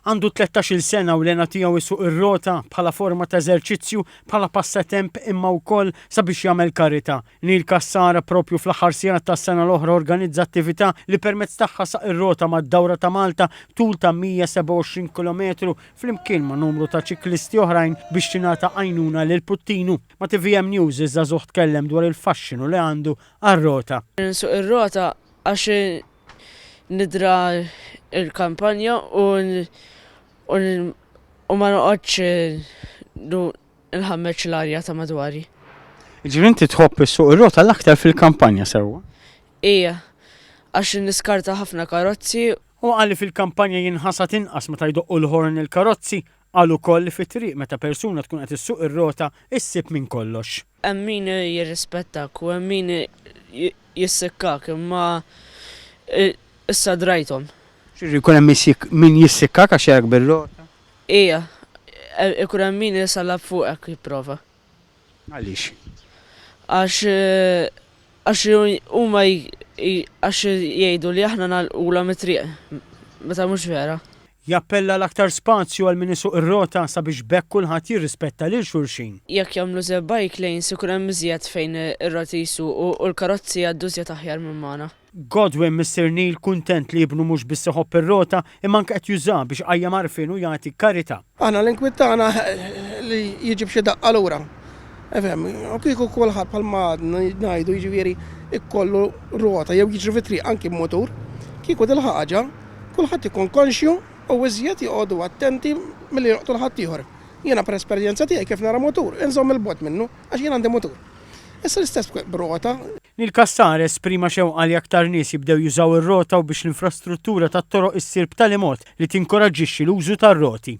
Għandu 13-il sena u l-hena tiegħu jsuq ir-rota bħala forma ta' eżerċizzju, bħala passatemp imma wkoll sabiex jagħmel karità. Neil Cassara propju fl-aħħar sigħat tas-sena l-oħra organizza attività li permezz tagħha saq ir-rota mad-dawra ta' Malta tul ta' 127 kilometru flimkien ma' numru ta' ċiklisti oħrajn biex tingħata għajnuna lil Puttinu. Ma' tvm News iż-żagħżugħ tkellem dwar il-faxxinu li għandu għar-rota. Insuq ir-rota għax nidra l-kampanja u u ma noqgħodx nħammeġ l-arja ta' madwari. Jiġifieri inti tħobb issuq ir-rota l-aktar fil-kampanja sewwa? Ija, għax niskarta ħafna karozzi. Hu qal li fil-kampanja jinħasad inqas meta jdoqqu l-ħorn il-karozzi. Qal ukoll li fit-triq meta persuna tkun qed issuq ir-rota issib minn kollox. Hemm min jirrispettak u hemm min jissikkak imma issa drajthom. Jiġifieri jkun hemm min jissikkak għax jarak bir-rota? Ija, ikun hemm min isallab fuqek jipprova. Għaliex? Għax għax huma għax jgħidu li aħna nagħlqulhom it-triq meta mhux vera. Jappella għal aktar spazju għal min isuq ir-rota sabiex b'hekk kulħadd jirrispetta lil xulxin. Jekk jagħmlu żejjed bike lanes ikun hemm iżjed fejn ir-roti jsuqu u l-karozzi jgħaddu iżjed aħjar minn magħna. Godwin Missier Neil kuntent li ibnu mhux biss iħobb ir-rota imma anke qed jużaha biex iqajjem għarfien u jagħti karità. Aħna l-inkwiet tagħna li jiġi b'xi daqqa lura. Ifhem, u kieku kulħadd bħalma għadna ngħidu jiġifieri jkollu rota jew jiġri fit-triq anki b'mutur, kieku dil-ħaġa kulħadd ikun konxju u iżjed joqogħdu attenti milli jolqtu 'l ħaddieħor. Jiena per esperjenza tiegħi kif nara mutur, inżomm 'il bogħod minnu għax jien għandi mutur. Issa l-istess b'rota. Neil Cassar esprima xewqa li aktar nies jibdew jużaw ir-rota u biex l-infrastruttura tat-toroq issir b'tali mod li tinkoraġġixxi l-użu tar-roti.